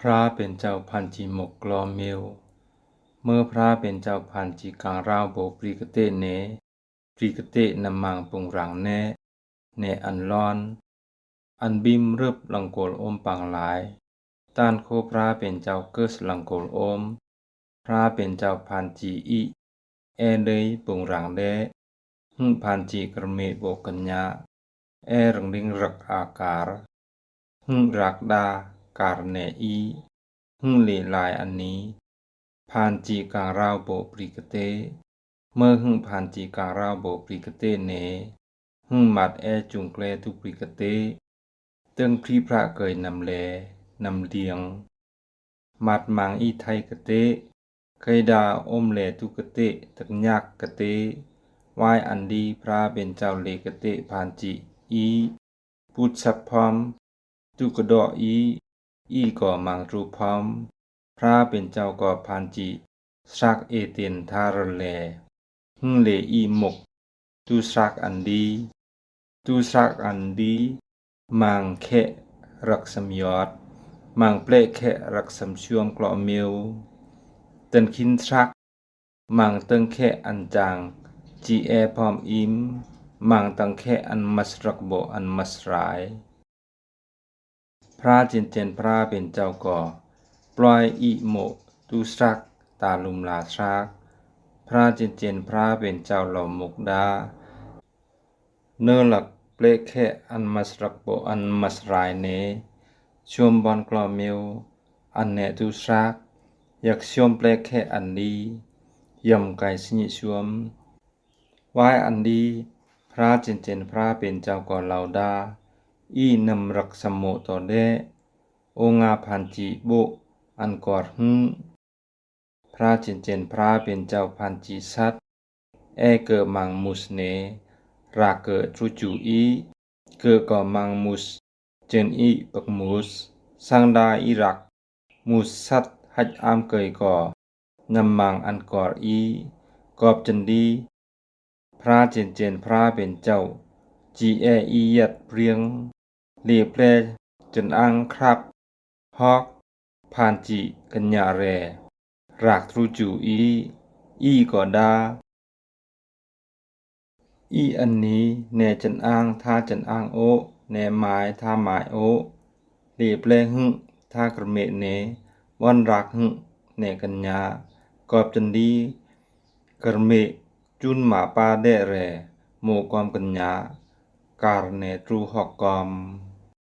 ພຣາເປັນເຈົ້າພານຈີໝົກກລໍເມວ. ເມື່ອພຣາເປັນເຈົ້າພານຈີກາງຣາວໂບປຣີກະເຕະເນ, ປຣີກະເຕະນຳມັງປຸງຣັງແນະ, ແນະອັນລອນ, ອັນບິມເຣິບລັງໂກລໂອມປາງລາຍ, ຕ້ານໂຄພຣາເປັນເຈົ້າເກີສລັງໂກລໂອມ, ພຣາເປັນເຈົ້າພານຈີອິ, ແອເດີຍປຸງຣັງແດະ, ຫຶພານຈີກຣະເມໂບກັນຍາ, ແອເຣິງລິງຣັກອາກາລ, ຫຶຣາກດາກາລແນອີ, ຫຶເລລາຍອັນນີ, ພານຈີກາງຣາວໂບປຣີກະເຕະ. ເມື່ອຫຶພານຈີກາງຣາວໂບປຣີກະເຕະເນ, ຫຶໝາດແອຈຸງແກລຕຸປຣີກະເຕະ, ເຕີງພຣີພຣະເກີຍນຳແລ, ນຳລຽງ, ໝາດມັງອີໄທກະເຕະ, ເຄີຍດາອົມແລຕຸກະເຕະ, ຕັກຍາກກະເຕະ, ວາຍອັນດີ, ພຣາເປັນເຈົ້າເລກະເຕະພານຈີອີ, ປຸດສັບພອມ, ຕຸກະເດາະອີ, ອີກໍມັງຕຣູພອມ, ພຣາເປັນເຈົ້າກໍພານຈີສຣາກເອເຕນທາຣະແລ, ຫຶເລອີໝົກ, ຕຸສຣາກອັນດີ, ຕຸສຣາກອັນດີ, ມັງແຂະຣັກສຳຍອດ, ມັງແປະແຂະຣັກສຳຊວມເກາະເມວ, ຕັນຄິນສຣາກ, ມັງເຕີງແຂະອັນຈາງ, ຈີແອພອມອິມ, ມັງຕັງແຂະອັນມັດສຣາກໂບອັນມັດສຣາຍ. ພຣາເຈນເຈນພຣາເປັນເຈົ້າກໍ, ປລອຍອິໂມ, ຕຸສຣາກ, ຕາລຸມລາສຣາກ, ພຣາເຈນເຈນພຣາເປັນເຈົ້າເຫຼົ່າມຸກດາ, ເນີລັກແປະແຂະອັນມັດສຣາກໂບອັນມັດສຣາຍເນ, ຊວມບອນເກາະເມວ, ອັນແນະຕຸສຣາກ, ຢາກຊວມແປະແຂະອັນດີ, ຢຳໄກສະຍິຊວມ. ວາຍອັນດີ, ພຣາເຈນເຈນພຣາເປັນເຈົ້າກໍເຫຼົ່າດາ, ອີນຳຣັກສຳໂມໂຕແດະ, ໂອງາພານຈີໂບອັນກອດຫຶ, ພຣາເຈນເຈນພຣາເປັນເຈົ້າພານຈີສັດ, ແອເກີມັງມຸສເນ, ຣາເກີຕຣູຈູອີ, ເກີກໍມັງມຸສ, ເຈີນອີປັກມຸສ, ສັງດາອີຣັກ, ມຸສສັດຮັດອາມເກີຍກໍ, ນຳມັງອັນກອດອີ, ກອບຈັນດີ, ພຣາເຈນເຈນພຣາເປັນເຈົ້າ, ຈີແອອີຍັດເປຽງ, ເລແປລະ, ຈົນອັງຄຣັບ, ຮອກ, ພານຈີກັນຍາແຣ, ຣາກຕຣູຈູອີ, ອີກໍດາ, ອີອັນນີ, ແນຈະນອາງ, ທາຈະນອາງໂອ, ແນມາຍ, ທາມາຍໂອ, ເລແປລະຫຶ, ທາກຣະເມເນ, ວັນຣາກຫຶ, ແນກັນຍາ, ກອບຈັນດີ, ກຣະເມ, ຈຸນມາປາແດະແຣ, ໂມກອມກັນຍາ, ກາລະແນຕຣູຮອກກອມ.